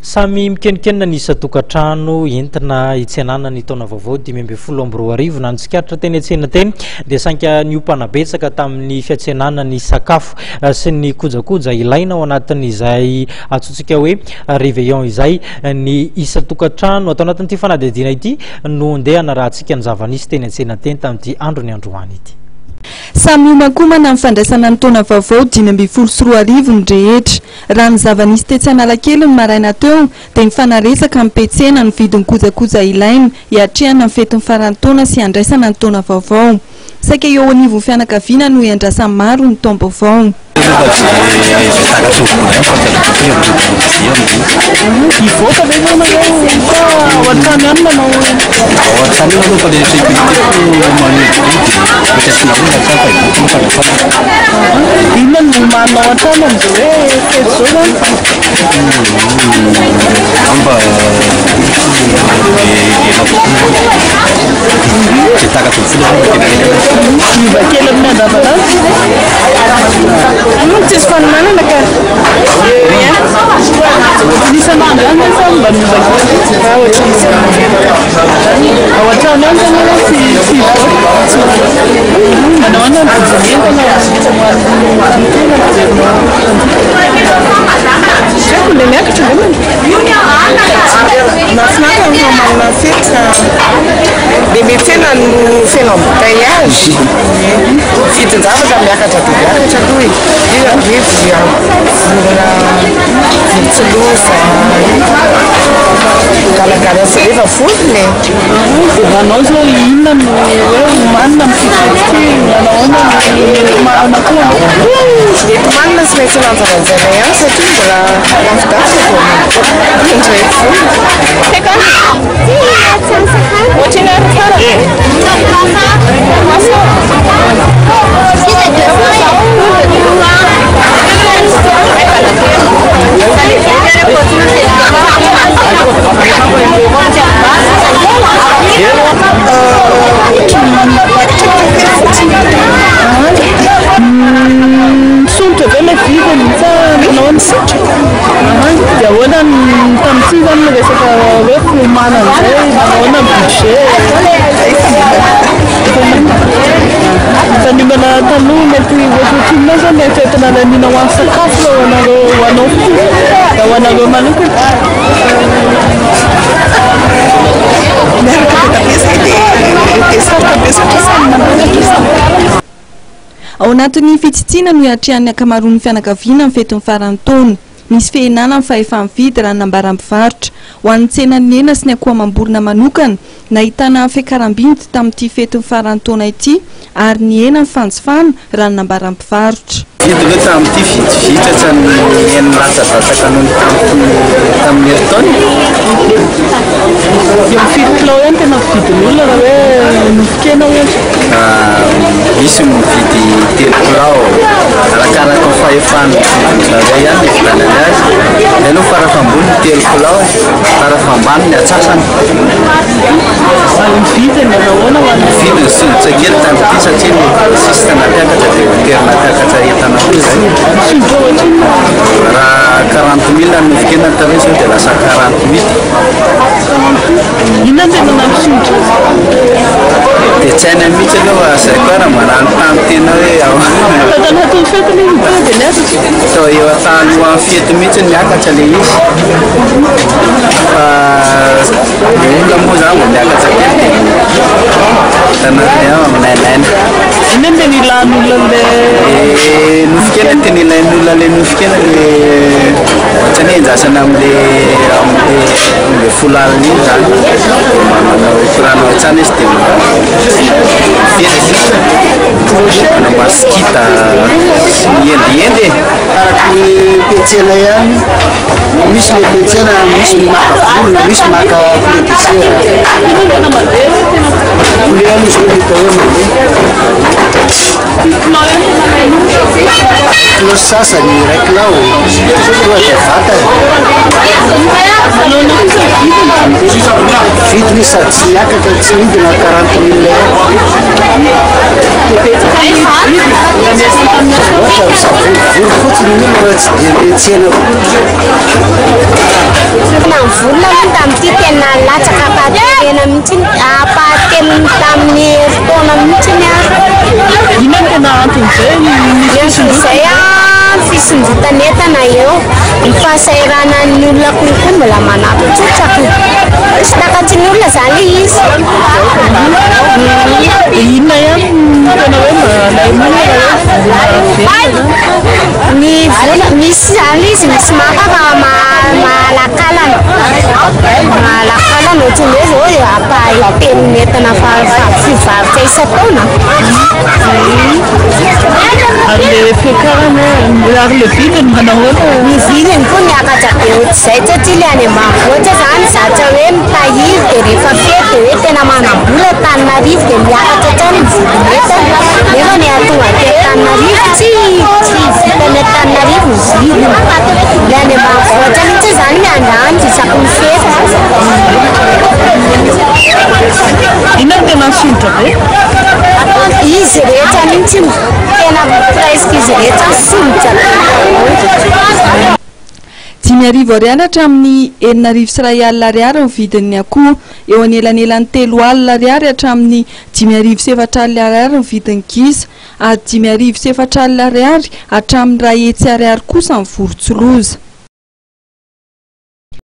Samy mikenokenona ny isan-tokantrano entina hitsenana ny taona vaovao 2015. Na ny tsikaritra teny an-tsena teny dia sainka niompana betsaka tamin'ny fiantsenana ny sakafo sy ny kojakoja ilaina ao anatin'izay antsointsika hoe réveillon izay ny isan-tokantrano. Ato anatin'ity fanadihadiana ity no ndeha hanarahantsika ny zava-nisy teny an-tsena teny tamin'ity andron'ny androany ity. Samy miomankomana amin'ny fandraisana ny taona vaovao 2015 ny rehetra. Raha ny zava-nisy tetsy Analakely ny maraina teo dia nifanaretsaka amin'ny mpiantsena ny vidin'ny kojakoja ilaina hiatrehana ny fetin'ny faran'ny taona sy handraisana ny taona vaovao. Saika eo anivon'ny fianakaviana no iandrasan'ny maro ny taom-baovao. Hivoaka ve izao nareo sa ao an-trano ihany manao? Ao an-trano ihany aloha fa le sécurité ko manery be dia mety asiana olona an-trano fa hivoaka moa farafahakeliny. Inona no omanina ao an-trano amin'izao hoe fety izao zany? Angamba dia takatry ny vola zany fa tena Miova kely amin'ny andavanandro. Tsisy fanomanana ka. Ny isan'andro ihany ve sa mba miova kely? Ao an-trano ihany zany ianao tsy tsy hivoaka? Manao ahoana ny vidin'entana ho an'ny tena? Tsy haiko ilay miakatra angambany. Mahafinaritra ny fanomanana fety ka le miantsena no feno embouteillage. Vidin-javatra miakatra dia miakatra aloha e. Indrindra ny hoe vorona vorontsiloza, galagala sy rehefa vorona e. Dia ho anao izao inona no hoe omanina amin'ity fety ity? Manao ahoana ny mety omanina koa? Mety omanina tsy maintsy lanjalanjaina ihany satria mbola lavidavitra vao mandray vola. Misondrotra ve ilay vidiny sa manao ahoana? Misondrotra. Dia ahoana ny tamin'ity izany ny resaka hoe fiomanana izay, manao ahoana ny budget? Efa niomana taloha mety ohatrohatrinona izao ny eritreretina laniana ho an'ny sakafo raha ho anareo ho anao fotsiny, raha ho anareo manokana? Miaraka be dia be izay dia sarotra be satria samy manana ny Ao anatin'ny fitsitsiana no iatrehan'ny ankamaroan'ny fianakaviana ny fetin'ny faran'ny taona. Misy fihenana ny fahefa-mividy raha ny nambaran'ny mpivarotra. Ho an'ny tsenan'ny hena sy ny akoho amam-borona manokana, nahitana fiakaram-bidy tamin'ity fetin'ny faran'ny taona ity ary nihena ny fanjifana raha ny nambaran'ny mpivarotra. Vidy ve tamin'ity vitsivitsy hatramin'ny enina latsadatsaka noho ny tamin'ny herintaona? Eo amin'ny firy kilao eo no tena vidin'olona raha hoe nofon-kena ohatra? Misy mividy 3 kilao, arakaraka ny fahefan'ny vidin-dry zareo ihany ny ividianany azy. Izay aloha farafahambony 3 kilao e, farafahambany ny atsasany. Ny vidiny manao ahoana ho an'ny. Ny vidiny sodotra kely tamin'ity satria ny grossiste nampiakatra dia voatery nampiakatra entana koa izay. Sodotra ohatrinona? Raha 40 mille ny nofon-kena taloha izao dia lasa 48. Inona no tena nampisodotra azy? Dia tsy hainay mihitsy aloha fa izay koa raha mba nanontany tena hoe ahoana. Tato anatin'ny fety ilay izy tonga dia niakatra. Tao eo an-talohan'ny fety mihitsy niakatra ilay izy. Fa ny olona moa izany vao miakatra kely dia hitanareo ihany fa minainaina. Inona no tena ilan'olona an'ilay. Le nofon-kena no tena ilain'olona ilay nofon-kena le ohatran'ny hoe endrasana amin'le amin'le 11 alina iny izany. Dia mba manao korana ao an-trano izy dia mba fety. Manao masikita sy mihendihendy e. Araka ny mpiantsena ihany, misy le mpiantsena, misy ny maka vorona, misy maka poulet de chair. Poulet aloha izao no hita hoe mandeha. Kilao sy sasany, iray kilao, tonga dia vatany. Vidiny sady tsy miakatra no tsy midina, 40 mille eo. Ohatra misavorovoro fotsiny ny olona fa tsy dia miantsena koa. Vidin'ny vorona aloha tamin'ity tena latsaka ampahatelena mihitsy, ampahatelony tamin'ny herintaona mihitsy ary. Inona no tena anton'izay? Ny anton'izay an, fisondrotan'entana eo, ny fahasahiranan'ny olona konko mbola manampy trotraka. Tsy takatry ny olona izany ilay izy. Dia inona ihany no tena hoe mba alain'ny olona raha hoe vorona velona izany? Ny vola, misy izany ilay izy, misy maka fa mahalakalana, mahalakalana ohatran'ny hoe izao e, ampahatelon'ny entana fivarotra isan-taona. Ary ilay fiakarana, ary ilay vidiny manao ahoana? Ny vidiny koa miakatra be ohatr'izay satria ilay any ambanivohitra izany zatra hoe mitahiry dia rehefa fety dia hoe tena manam-bola Antananarivo dia miakatra hatrany ny vidin'entana nefa ny hahatonga aty Antananarivo tsy tsy vitan'ny Antananarivo ny vidiny. Ny any ambanivohitra mihitsy izany miandranjo isaky ny fety. Inona no tena nisondrotra be? Izy rehetra mihitsy tena presque izy rehetra nisondrotra be daholo. 5000 ariary hatramin'ny 6100 ariary ny vidin'ny akoho. Eo anelanelan'ny 3000 ariary hatramin'ny 5400 ariary ny vidin'ny gisa ary 5400 ariary hatramin'ny 100 ariary kosa ny vorontsiloza.